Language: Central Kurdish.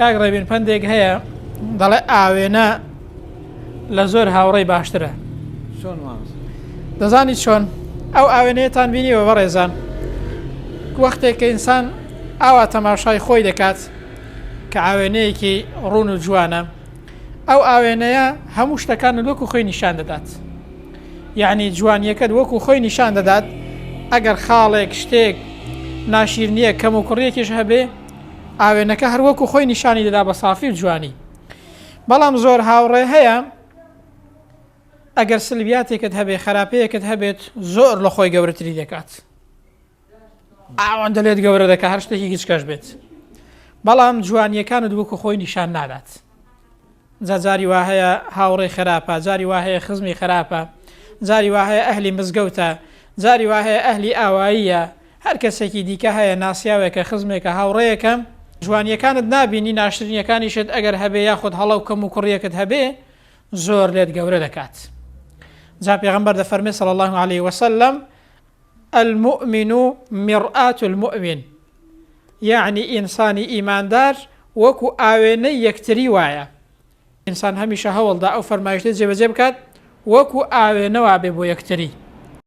کاک ڕێبین پەندێک هەیە دەڵێ ئاوێنە لە زۆر هاوڕێی باشترە. چۆن مامۆستا؟ دەزانی چۆن؟ ئەو ئاوێنەیەتان بینیوە بەڕێزان؟ وەختێک کە ئینسان ئاوا تەماشای خۆی دەکات کە ئاوێنەیەکی ڕوون و جوانە ئەو ئاوێنەیە هەموو شتەکانت وەکو خۆی نیشان دەدات یعنی جوانیەکەت وەکو خۆی نیشان دەدات ئەگەر خاڵێک شتێک ناشیرنیە کەم و کوڕیەکیش هەبێ ئاوێنەکە هەر وەکو خۆی نیشانی دەدا بە سافی و جوانی بەڵام زۆر هاوڕێ هەیە ئەگەر سلبیاتێکت هەبێ خراپەیەکت هەبێت زۆر لە خۆی گەورەتری دەکات ئەوەندە لێت گەورە دەکە هەر شتێکی گچکەش بێت بەڵام جوانیەکانت وەکو خۆی نیشان نادات جا جاری وا هەیە هاوڕێی خراپە جاری وا هەیە خزمی خراپە جاری وا هەیە ئەهلی مزگەوتە جاری وا هەیە ئەهلی ئاواییە هەر کەسێکی دیکە هەیە ناسیاوێکە خزمێکە هاوڕێیەکە جوانیەکانت نابینی ناشرینیەکانیشت ئەگەر هەبێ یاخود هەڵە و کەم و کوڕیەکت هەبێ زۆر لێت گەورە دەکات جا پێغەمبەر دەفەرمێ صلی الله علیه وسلم المؤمن مرآة المؤمن یەعنی ئینسانی ئیماندار وەکو ئاوێنەی یەکتری وایە ئینسان هەمیشە هەوڵدا ئەو فەرمایشتە جێبەجێ بکات وەکو ئاوێنە وابێ بۆ یەکتری.